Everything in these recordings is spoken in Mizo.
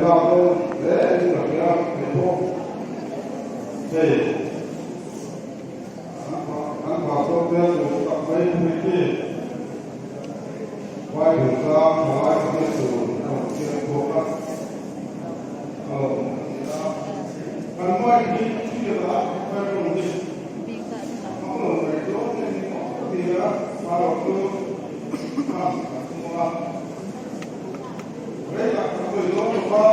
thlak dawn hle in ka hria kei pawh. Hei an pastor te tur tak mai pui khi vai chungchang thalai te hriat tur a rawn chiang chhuak a, a lawmawm a ni a. Kan mic hi hriat a vai tawng hi a lo ngaihtuah nge ni awm ka ti a, erawh chu hman kan tum ang a. Rei tak kan sawi dawn lo va,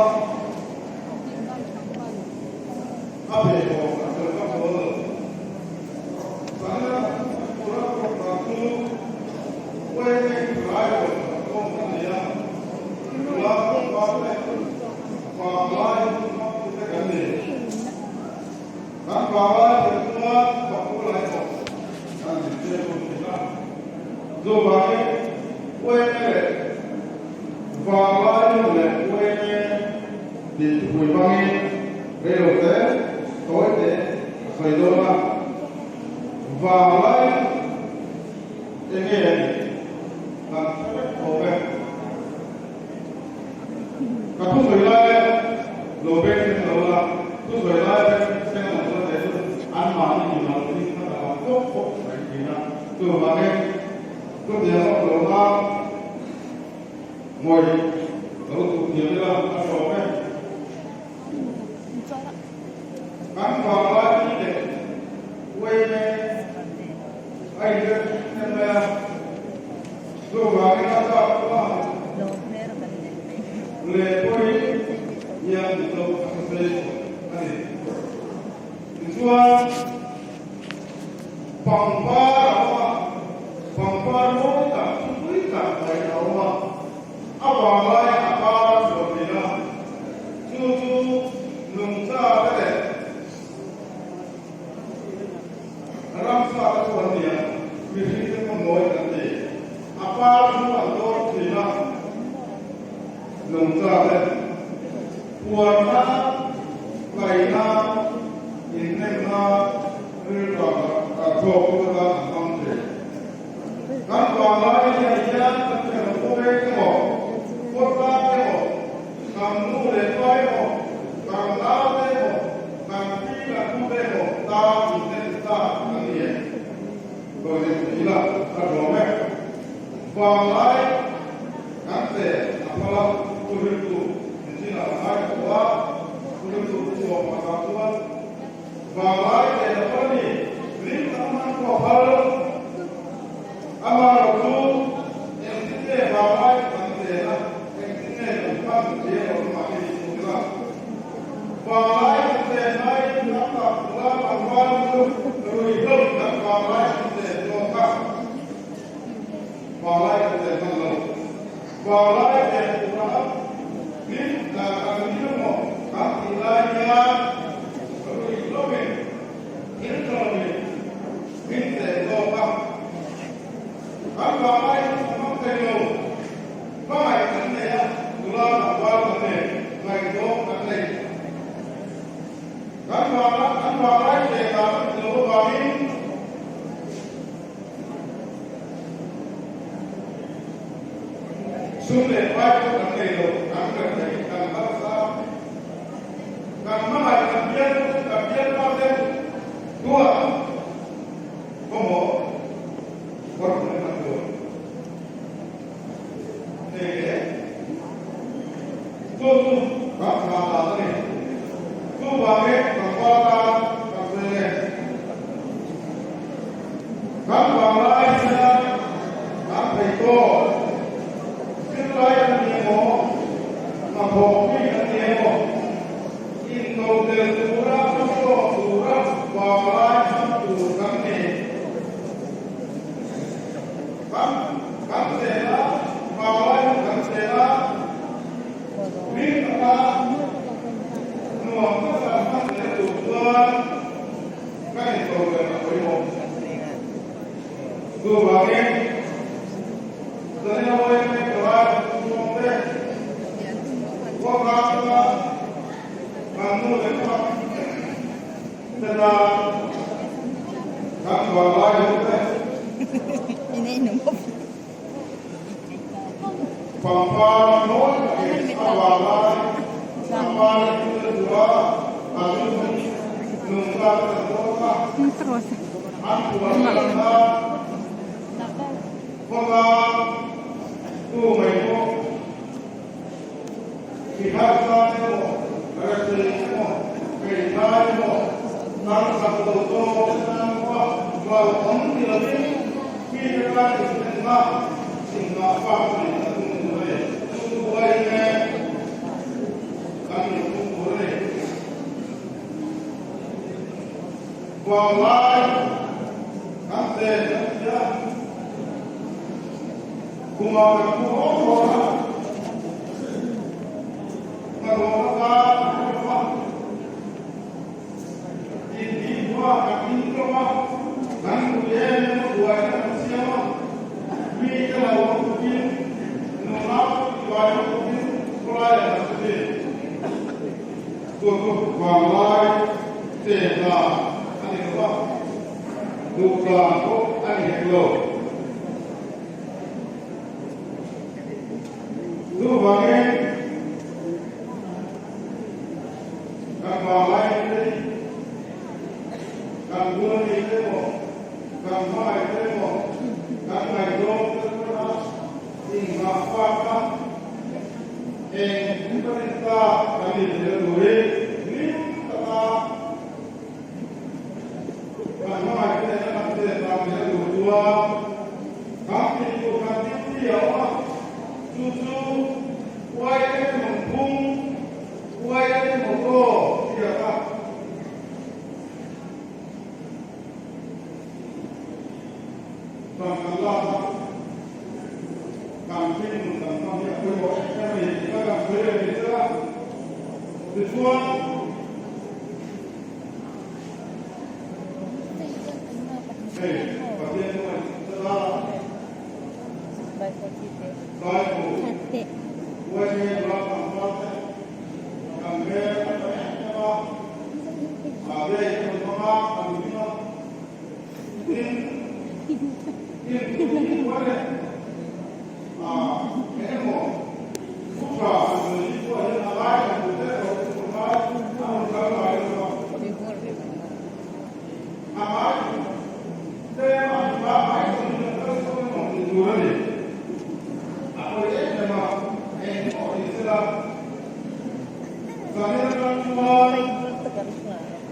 a pe tawh kan sawi vak dawn lo. Sanina tura program chu Uaime Thalai rawn kan khawm kan nei a, nula tlangval te, vanglai hmangtute kan ni. Kan vanglai ber chuan pakua lai tawh kan inchei dawn thin a. Chuvangin Uaime leh Vanglai nun leh Uaime tih thupui hmangin reilote tawite a sawi dawn a. Vanglai enge a nih kan hre vek awm e. Ka thusawi lai lo beng thleng lo la, thusawi lai beng thleng lo chuan te chu anmahni mimal thil kha ka lam pawp pawp mai thin a. Chuvangin chutiang awm lo na ngawih lo duh thiam ila a hrawm e. Kan vanglai ni leh uaime a inrem em mai a. Chuvangin a chak chuan leh pawhin hian Mizo a hre a ni. Tichuan, pangpar a awm a, pangpar mawi tak, thupui tak mai a awm a, a vanglai a par a chhuah thin a, chu chu nungcha te leh Ramsa te chu an ni a, mihring te pawh nawi kan ti. A par chu an dawr thin a, nungcha te puarna, kaina, inhnemna, rilruah kan thawk tu atan an hmang thin. Kan vanglai hian hian kan thenawm veng emaw, khawtlang emaw, kan nu leh pa emaw, kan nau te emaw, Kan pi kan pu te emaw tan in en ta kan ni e. Toilet ni ila ka hlawm e. Vanglai kan che a phal a, pu riltu nichin ah ka ngai ta tawh a, pu riltu pu sawm pakhat ah chuan vanglai che a phal a ni, lim tak hman pawh a phal. Amaherawh chu engtin nge vanglai kan chen a, engtin nge kan hman tih erawh chu mahni ni thung ila. Vanglai kan chen laiin kan tak nula tlangval chu rui hlawm kan vanglai kan chen zawk a, vanglai kan chen hman lo. Vanglai chen tura hlim kan hlim emaw kan tih lai hian rui hlawmin thil tha loin Min tleh zawk a, kan vanglai chu ka hmang thei lo. Hmangaih kan nei a, nula tlangval kan nei, ngaihzawng kan nei. Kan vanglai kan vanglai tleh dan a ti lo avangin sum leh pai pawh kan nei lo, kan rethei, kan harsa. Kan hmangaih kan bial kan bialpa te duat khawmawh kawrhmun hman tur nei leh chu chu kan thla dan a ni. Chuvangin tlangval tan kan sawi nge. Kan vanglai hian kan thei tawk. Zirlai an ni emaw, hnathawk mi an ni emaw, intodelh tura hmasawn tura vanglai hmang tur kan ni. Kan kan chen a, vanglai hun kan chen a, hlim taka nuam taka hman leh tur chuan kan intodelh a pawimawh. Chuvangin, Zanina Uaime Palai chhungte khawtlanga kan nu leh pa te tan kan vanglai ho te pangpar mawi takin a vanglai. a lu nungcha te kan zawk a, an puan kan a, khawtlang tu mai pawh mi harsa emaw, rethei emaw, hmeithai emaw, hnam chak lo zawk te tan pawha hlauhawm ni lovin mite tan inhlenna inngah fak thei kan tum tur a ni. Chu chu aiin e kan inhung tur a ni. Vanglai kan chen kan ti a, khumah kan mu rawk rawk a, hnathawhna tan kan rawk a, intih hmuhah kan intlawm a, kan duh em em a buaina kan siam a, mite lo awm tukin nunau tibuaina tukin khawlaiah kan che thin. Chu chu vanglai chenna a ni lo a, duhdan pawh a ni hek lo. Chuvangin kan vanglai te hi kan bula mi te emaw, kan hmangaih te emaw, kan ngaihzawng te atana inngah fak a, Eng internet ta kan nih theihna turin hlim taka kan hmangaih te nena kan chet dan theihna tur chuan kan tih tur kan duty a awm a, chu chu YM nungphung, YM motto hriat a. Kan kan lak a, kan thing kan hmang hi a pawimawh em em a ni tih kha kan sawi leh ni che a. Tichuan, hei Pathian chu ngaih che a, Bible uaime nula tlangval te kan hmel a tha em em a, mahse i rawn hmang a, kan hlim a.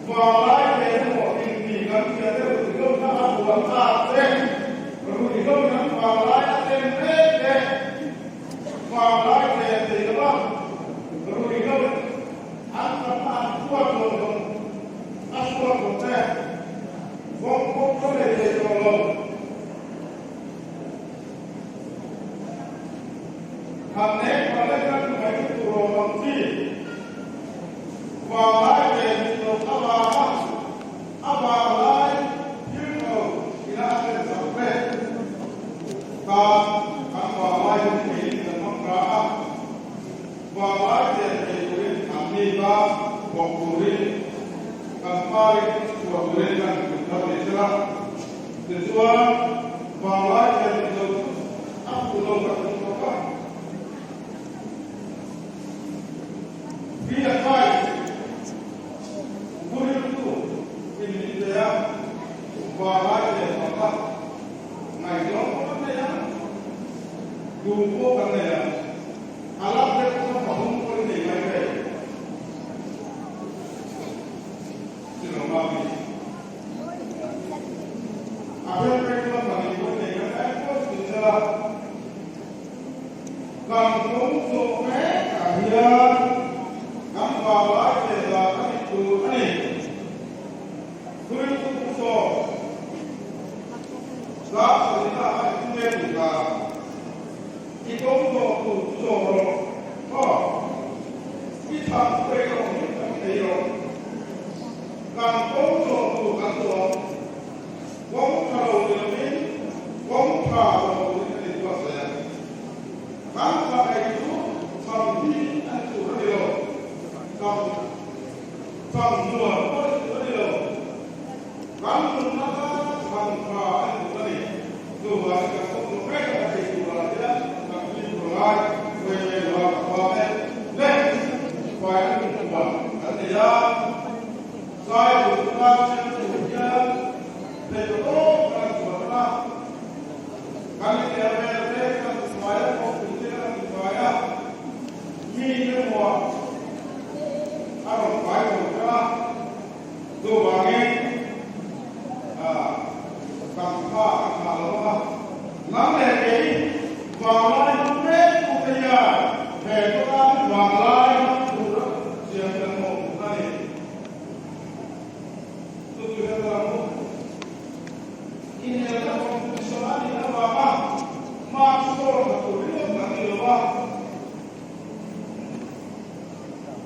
Vanglai ve emaw inti kan hria deuh rih lo na a buan ta che, ruih lo in an vanglai a tlem mek e, vanglai tlem thei lo a, ruih lo in an thamna an huat lo hlawm a hruat lo che, kawng pawh ka nei thei tawh lo. Han nek phalek na chu mai chu tur awm ang chi. Vanglai ve nih loh avanga a vanglai thil tho ina a thlen chak ve. Tan kan vanglai hun theiin kan hmang ta a, vanglai chen thei turin an ni ta bawk turin kan parin chhuah turin kan intum thar ni sela. Tichuan vanglai chen nih loh chu a fuh lo kan tum bawk a. Be advised, Thuriltu in min pe a, vanglai leh pakha ngaihzawng pawh kan nei a, duh pawh kan nei a, a lam deuh kha pahum pawh i nei mai thei. Chilawm a mi. A then phei chuan pahnih pawh i nei mai thei, pawh chu ni sela. Kan kawng zawh mekah hian kan vanglai ve dan a ni tur a ni. Thuriltu pu saw zah sawina a i tum e tih kha i kawng zawh tur chu zawh rawh aw. I chhan chu ei rawh hlim takin ei rawh. Kan kawng zawh tur kan zawh Kawng tha lo ni lovin kawng tha zawh turin kan inbuatsaih a. Kan tha ei chu cham hi a ni tur a ni lo, cham cham hnual pawh a ni tur a ni lo. Kan nunna tana chhan tha a ni tur a ni. Chuvangin kan kawng zawh mek a ei turah hian kan hlim tur a ngai, Vei vei lo a kan pa te leh faina nunpuan kan nei a. a, Zaibu khawtlang siam tur hian theihtawp kan chhuah a, kan inel vel te kan tifai a, kawngpui te kan tifai a, mi emaw a rawn fai lo kha a, chuvangin kan kha a tha lo a, nang leh kei vanglai hmang mek tute hian he khawtlang vanglai hmang tura siam kan mawhphurh a ni. Chu chu hre ta ang u. Inelna competition a nih avanga mark score tha tur ringawt kan ni lo a,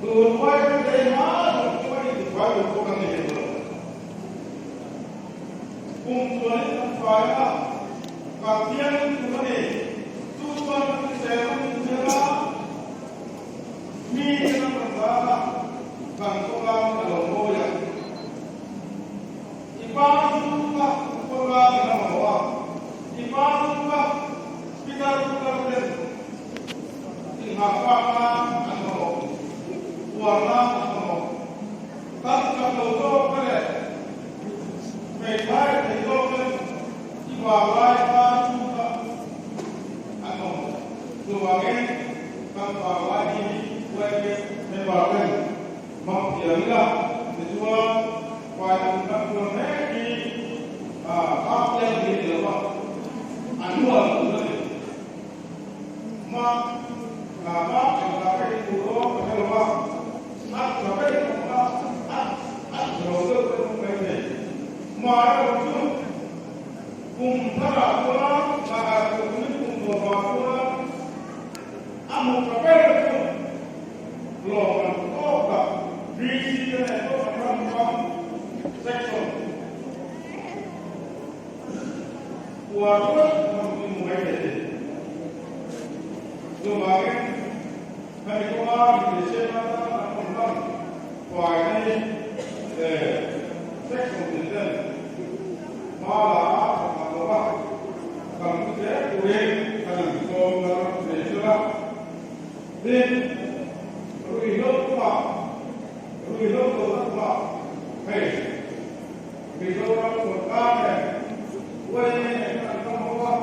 tun Bible day hma zawng chu a intifai tur pawh kan ni hek lo. Kum chuanin kan fai a, kan thiangin tur a ni. Chu chuan kan hrisel a min zir a. Mi ten an rawn zar a, kan khawtlang a lo mawi a. I pa chu ka khawtlang in a mamawh a, i pa chu ka pitar putar ten inghahfak nan an mamawh, uar nan an mamawh. Kan chak lo zawk te leh hmeithai thei zawk ten i vanglai pa chu ka an mamawh. Chuvangin kan vanglai hi YMS member ten hmang thiam ila, tichuan faina hun kan tuar mek hi half yearly ni lova annual tur a ni. Ma ma engah ka in duh dawn ka hre lova, a tha ber in awm a, a a tha lo deuh pawh in awm mai thei. Ma erawh chu Kum tharah chuan a kumin kum dawhah chuan a hmu tha ber chu lawm an tawk tak VC te nen pawh an ram ram section uar ruai hman chu hmu mai thei ni. Chuvangin hemi kawnga inbihsiakna atan an rawn hman faina hi section tin ten Hma la a tha tak lo a, kan pu zel turin kan in sawm thar ve chul a. Tin, ruihhlo kawngah, ruihhlo dona kawngah hei Mizoram sawrkar nen yma nen kan ram ho a,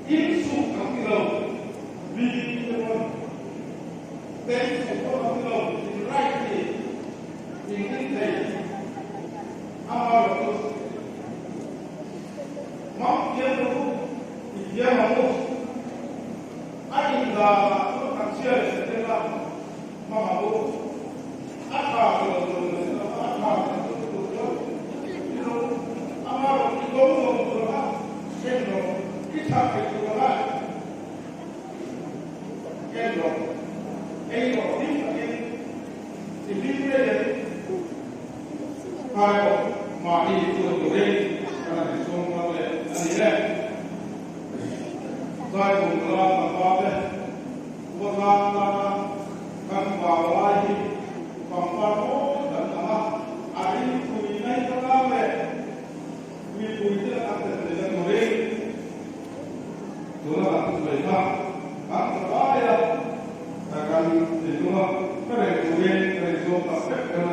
insuk kan ti lo, VDP te pawn te insuk pawh kan ti lo, in right ni, in in thei. Amaherawhchu, Mang thiam lo u, i thiam ang u. A indanah chuan kan chhia leh sa tel a, hmang ang u. A tha ti lo tur leh si lova a tha ti lo tur chuan i lo u. Amaherawhchu, i do lo tur anga ken rawh, i chak thei tur anga ken rawh, ei rawh hlim takin i hlim rei ang. Khai aw, mahni chuan turin kan han insawm thar leh a ni e. Zaibawm nula tlangval te khawtlang tana kan vau lai hi pangpar mawi kan ang a, a ringpui mai khawtlang leh mipui te an tel theihna turin tuna kan thusawi kha kan tha lai a, kan thinlunga hre reng turin kan insawm tak vek dawn a ni.